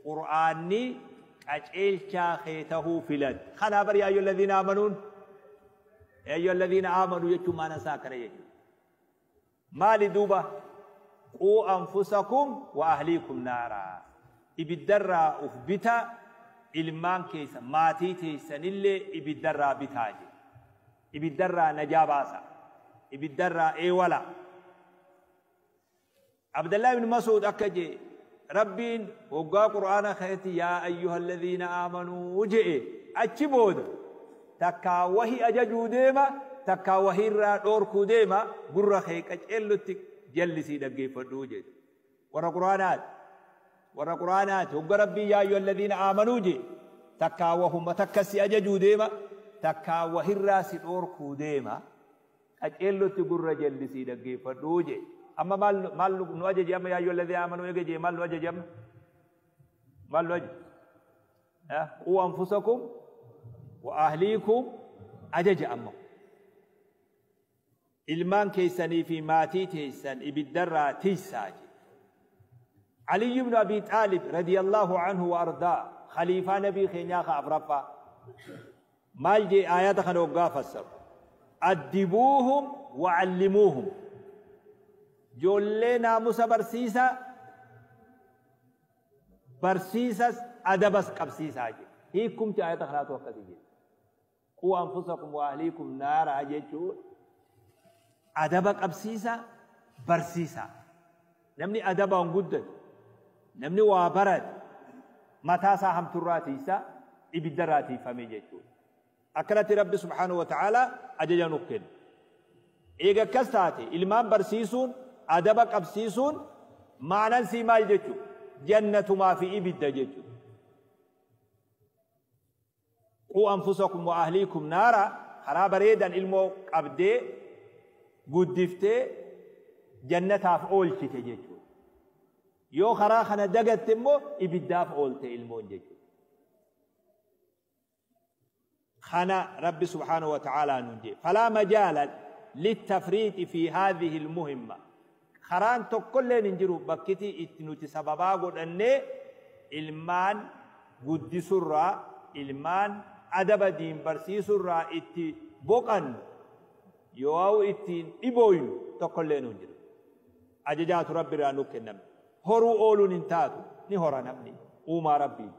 Qur'aanni qaceelchaa kee tahuu filadhu. Kanaa bar yaa ayyuhal ladhiina aamanuun yaa ayyuhal ladhiina aamanuu jechuun maana isaa akkana jechuudha. Maali duuba? Quu anfusakum wa ahliikum naaraa. Ibiddarraa uf bitaa, ilmaan keessan, maatii teessanillee ibiddarraa bitaa jedhe. Ibiddarraa najaa baasaa. Ibiddarraa eewalaa. Abdallah ibn Mas'ud akka je'e, Rabbiin hoggaa Qur'aana keessatti yaa ayyuhalladhiina aamanuu je'e achi booda takkaa wahi ajajuu deema takkaa wahi irraa dhoorkuu deema gurra kee qaceellotti jallisii dhaggeeffadhu jedhe. Warra Qur'aanaati. Warra Qur'aanaati hogga Rabbiin yaa ayyuhalladhiina aamanuu je'e takkaa wahuma takka si ajajuu deema takkaa wahirraa si dhoorkuu deema. Qaceellotti gurra jallisii dhaggeeffadhu jedhe. Amma maal maal nu ajaje amma yaa ayyuhal ladhiina aamanuu eega jedhe maal nu ajaje amma? Maal nu ajaje? Quu anfusakum wa ahliikum ajaja amma. Ilmaan keessanii fi maatii teessan ibiddarraa tiysaa jedhe. Aliyyi ibnu Abii Xaalib radiyallahu anhu wa ardaa khaliifaa nabii keenyaa ka afraffaa. Maal jee aayata kana hoggaa fassaru? Addibuuhum wa allimuuhum. Joollee naamusa barsiisaa, barsiisas adabas qabsiisaa jee. Hiikkumti aayata kanaatu akkasi jee. Quu anfusakum wa ahliikum naaraa jechuun adaba qabsiisaa, barsiisaa. Namni adabaan guddate, namni waa barate, mataa isaa hamturraa tiiysa, ibiddarraa tiiyfame jechuudha. Akkanatti Rabbi subhaanahu wa ta'aalaa ajaja nuuf kenne. Eega akkas taate ilmaan barsiisuun, adaba qabsiisuun ma'anan sii maal jechuu? Jannatumaa fi ibidda jechuudha. Quu anfusakum wa ahliikum naara karaa bareedan ilmoo qabdee guddiftee jannataaf oolchite jechuudha. Yoo karaa kana dagatte immoo ibiddaaf oolte ilmoon jechuudha. Kana Rabbi subhaanahu wa ta'aalaa nuun jedhe. Falaa majaala littafriixi fi haadhihi almuhimma. Karaan tokkolleen hin jiru bakkiti itti nuti sababaa godhannee ilmaan guddisurraa, ilmaan adaba diin barsiisurraa itti boqannu yoo'au ittiin dhibooynu tokkolleen hin jiru. Ajajaatu Rabbi irraa nu kenname. Horuu ooluun hin taatu, ni hora namni uumaa Rabbii.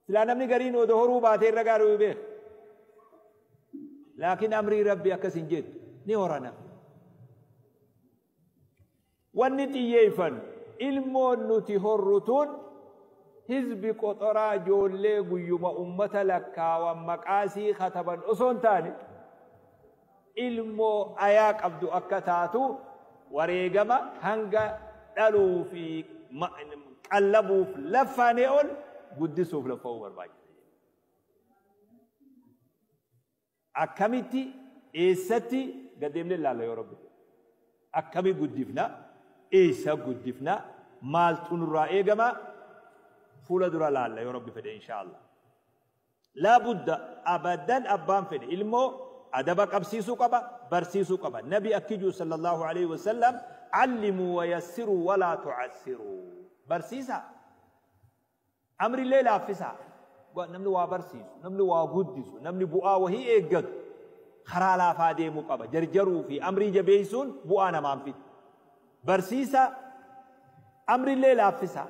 Silaa namni gariin odoo horuu baatee irra gaarii beeka. Laakiin amrii Rabbii akkas hin jettu, ni hora namni. Wanni xiyyeeffannu ilmoon nuti horru tun hizbi qoxoraa ijoollee guyyuma ummata lakkaawan maqaasii kataban osoo hin taane ilmoo ayaa qabdu akka taatu wareegama hanga dhaluu fi qallabuuf laffaanee ol guddisuuf laffa'uu barbaachisa. Akkamitti eessatti gad deemnee ilaalla yoo Rabbi jedhe. Akkami guddifna? Eessa guddifna? Maaltu nurraa eegama? Fuula dura laalla yoo Rabbi fedhe inshaa Allah. Laa budda abadan abbaan fedhe ilmoo adaba qabsiisuu qaba, barsiisuu qaba. Nabi akki jiru sallallahu alaihi wasallam allimuu wa yassiruu walaa tu'assiruu. Barsiisaa. Amrillee laaffisaa. Namni waa barsiisu, namni waa guddisu, namni bu'aa wahii eeggatu karaa laafaa deemuu qaba. Jarjaruu fi amrii jabeessuun bu'aa namaan fidu. Barsiisaa amrillee laaffisaa.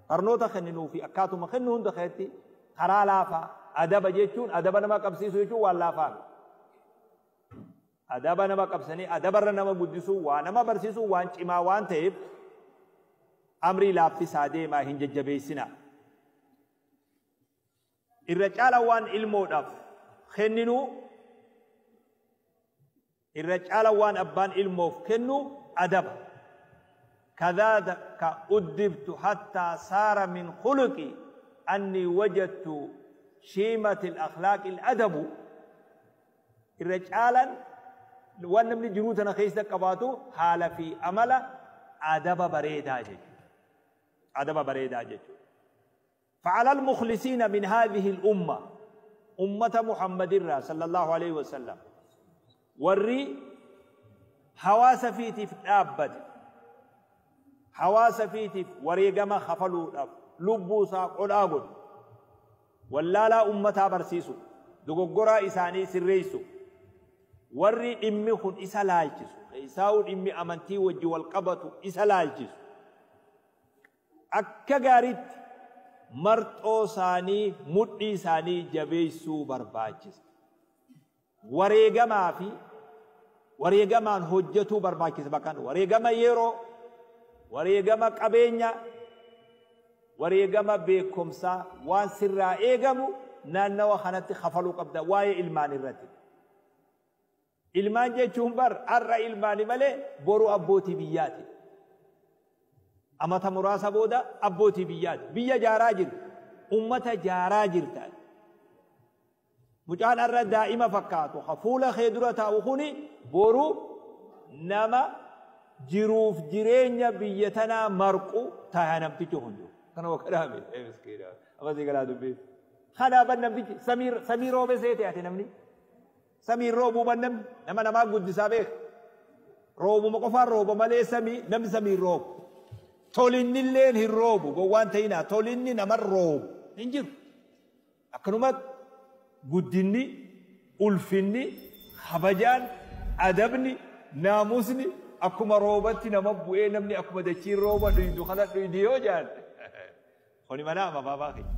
Barnoota kenninuu fi akkaatuma kennu hunda keessatti karaa laafaa adaba jechuun adaba nama qabsiisuu jechuun waan laafaa miti. Adaba nama qabsanii adabarra nama guddisuu waa nama barsiisuu waan cimaa waan ta'eef amrii laaffisaa deemaa hin jajjabeessinaa. Irra caala waan ilmoodhaaf kenninuu irra caala waan abbaan ilmoof kennu adaba. Kadhalika uddibtu hattaa saara min khuluqi anni wajadtu shiimati al-akhlaaqi al-adabu. Irra caalaan waan namni jiruu tana keessa qabaatu haala fi amala adaba bareedaa jechuudha. Adaba bareedaa jechuudha. فعلى المخلصين من هذه الأمة أمة محمد صلى الله عليه وسلم warri hawaasa fiitiif dhaabbate hawaasa fiitiif wareegama kafaluudhaaf Lubbuu isaa qodhaa godhu. Wallaalaa ummataa barsiisu. Dogoggoraa isaanii sirreessu. Warri dhimmi kun isa laalchisu. Isaa'uu dhimmi amantii wajji wal qabatu isa laalchisu. Akka gaariitti marxoo isaanii mudhii isaanii jabeessuu barbaachisa. Wareegamaa fi wareegamaan hojjetuu barbaachisa bakka wareegama yeroo, wareegama qabeenya, wareegama beekumsaa waan sirraa eegamu naannawa kanatti kafaluu qabda waa'ee ilmaan irratti. Ilmaan jechuun bar har'a ilmaani malee boru abbootii biyyaati. Amata muraasa booda abbootii biyyaati. Biyya jaaraa jirti. Ummata jaaraa jirta. Mucaan har'a daa'ima fakkaatu fuula kee dura taa'u kuni boru nama jiruuf jireenya biyya tanaa marqu ta'a namtichi kun jiru. Kana wakkaadhaame. Amasii galaa dubbii. Kanaaf namtichi samii roobe seete ati namni. Samii roobuu ban namni nama namaa guddisaa beeka. Roobuma qofaan rooba malee samii namni samii roobu. Tolinnilleen hin roobu gowwaan ta'inaa tolinni nama roobu hin jiru. Akkanumatti guddinni, ulfinni, kabajaan, adabni, naamusni akkuma roobatti nama bu'ee namni akkuma dachiin rooba dhuydu kana dhuydi yoo jedhan. Kuni mana amafaafaa keenya.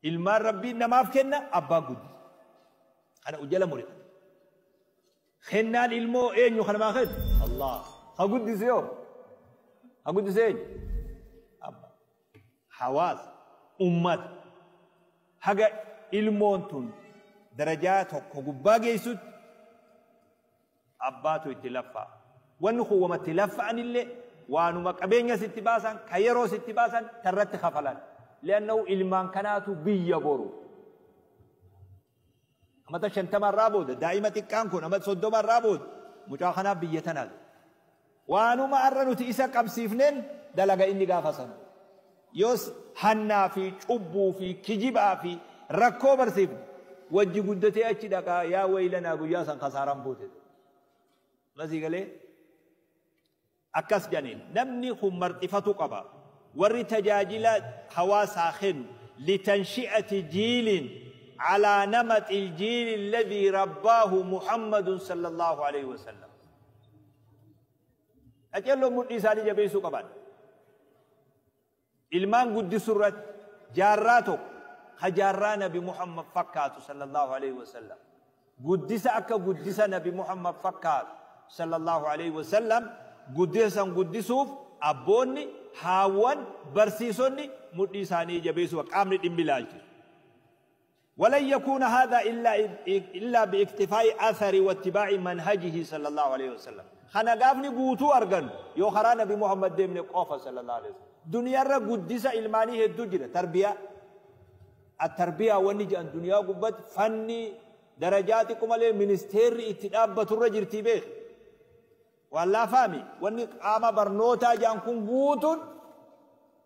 Ilmaan rabbiin namaaf kenna abbaan guddisa. Kana ujjala murita. Kennaan ilmoo eenyu kan namaa kennu? Allah. Ha guddise yoo? Ha guddise eenyu? Abba. Hawaasa. Ummata. Haga ilmoon tun darajaa tokko gubbaa geessutti abbaatu itti laffaa. Wanni kun wamatti laffa'anillee waanuma qabeenya sitti baasan ka yeroo sitti baasan tarratti kafalan. Li'annahu ilmaan kanaatu biyya boru. Amata 50 irraa booda daa'ima xiqqaan kun amata 30 irraa booda mucaa kanaaf biyya tanaatu. Waanuma har'a nuti isa qabsiifneen dalaga inni gaafa sana. Yoos hannaa fi cubbuu fi kijibaa fi rakkoo barsiifne wajji guddatee achi dhaqaa yaa waylanaa guyyaa san kasaaraan buute. Masii galee akkas jedhaniin namni kun marxifatu qaba. Warri tajaajila hawaasaa kennu litanshi'ati jiilin على نمط الجيل الذي رباه محمد صلى الله عليه وسلم. أجلو مدي سالي جبيسو قبان. إلمان قد سرت جاراتو خجارا نبي محمد فكاتو صلى الله عليه وسلم. قدس أكا قدس نبي محمد فكات صلى الله عليه وسلم. قدسا قدسوف أبوني هاوان برسيسوني مدي ساني جبيسو قامني دمبلاجي. ولن يكون هذا إلا باكتفاء أثر واتباع منهجه صلى الله عليه وسلم. خنا قافني قوتو أرغن يو خرا نبي محمد ديمني قوفة صلى الله عليه وسلم. دنيا را قدسة إلماني هدو جرى تربية. التربية ونجي أن دنيا قبت فني درجاتكم عليه منستير اتدابة الرجل تبيخ. والله فامي وني قام برنوتا جانكم قوتون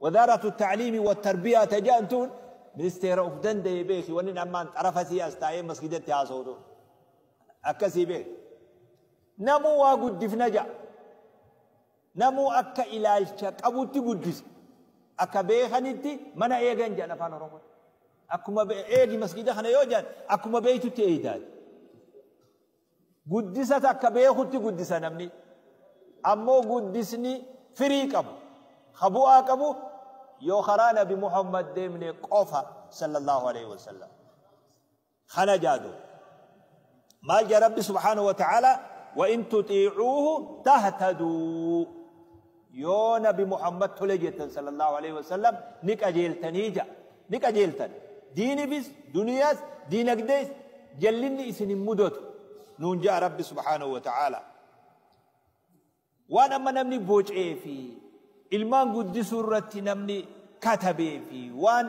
وزارة التعليم والتربية تجانتون ministeera of danda'e beeki wanni ammaan xarafa as taa'ee masgidatti haasawtu akkasii beeki. Namuu waa guddifna ja'a. Namuu akka ilaalcha qabutti guddisa. Akka beekanitti mana eegan jedhan afaan Oromoo. Akkuma eegi masgida kana yoo jedhan akkuma beektutti eeydaati. Guddisata akka beekutti guddisa namni. Ammoo guddisni firii qabu. Ka bu'aa qabu yoo karaa Nabi Muhammad deemne qofa sallallahu alaihi wasallam. Kana jaadu. Maal jaa Rabbi subhaanahu wa ta'ala wa in tutiicuuhu tahtaduu. Yoo Nabi Muhammad tole jettan sallallahu alaihi wasallam ni qajeeltanii ja. Ni qajeeltan. Diinifis, duniyaas, diinagdees jallinni isin hin mudatu. Nuun jaa Rabbi subhaanahu wa ta'ala. Waan amma namni bocee fi ilmaan guddisuu irratti namni katabee fi waan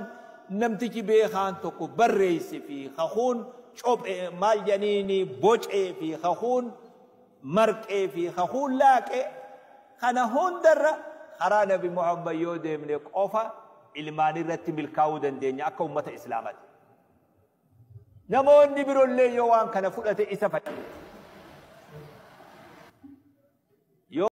namtichi beekaan tokko barreesse fi kakuun cophee maal jedhaniini bocee fi kakuun marqee fi kakuun laaqee kana hundarra karaa Nabi Muhammad yoo deemne qofa ilmaan irratti milkaa'uu dandeenya akka ummata Islaamaati. Namoonni biroollee yoo waan kana fudhate isa fayyada.